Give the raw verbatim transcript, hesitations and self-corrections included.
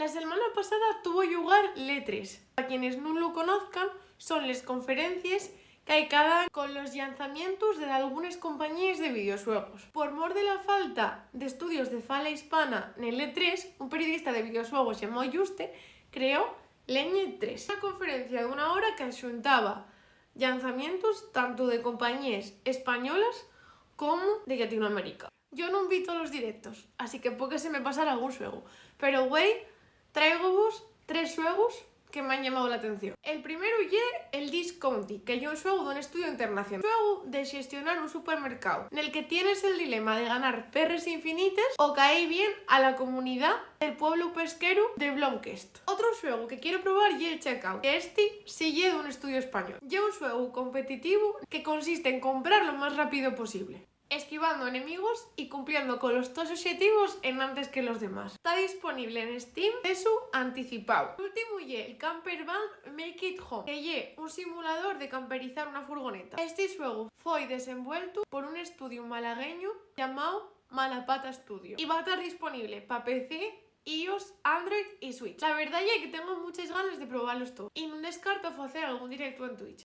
La selmana pasada tuvo llugar l'E tres. Pa quienes nun lo conozcan, son les conferencies qu'hai cada añu con los llanzamientos de dalgunes compañíes de videoxuegos. Por mor de la falta d'estudios de fala hispana nel E tres, un periodista de videoxuegos llamao Juste creó l'E tres, una conferencia d'una hora qu'axuntaba llanzamientos tanto de compañíes españoles como de Llatinoamérica. Yo nun vi tolos directos, así que pue que se me pasara algún xuegu, pero güei, tráigovos tres xuegos que m'han llamao l'atención. El primeru ye el Disc County, que ye un xuegu d'un estudiu internacional. Un xuegu de xestionar un supermercáu, nel que tienes el dilema de ganar perres infinites o caer bien a la comunidá del pueblu pesqueru de Blomquest. Otru xuegu que quiero probar ye el Checkout, que esti sí ye d'un estudiu español. Ye un xuegu competitivu que consiste en comprar lo más rápido posible, esquivando enemigos y cumpliendo con los tos oxetivos enantes que los demás. Ta disponible en Steam, accesu anticipáu. L'últimu ye el Camper Van Make It Home, que ye un simulador de camperizar una furgoneta. Esti xuegu foi desenvueltu por un estudiu malagueñu llamao Malapata Studio y va tar disponible pa P C, iOS, Android y Switch. La verdá ye que tengo muches ganes de probalos toos y nun descarto facer algún directu en Twitch.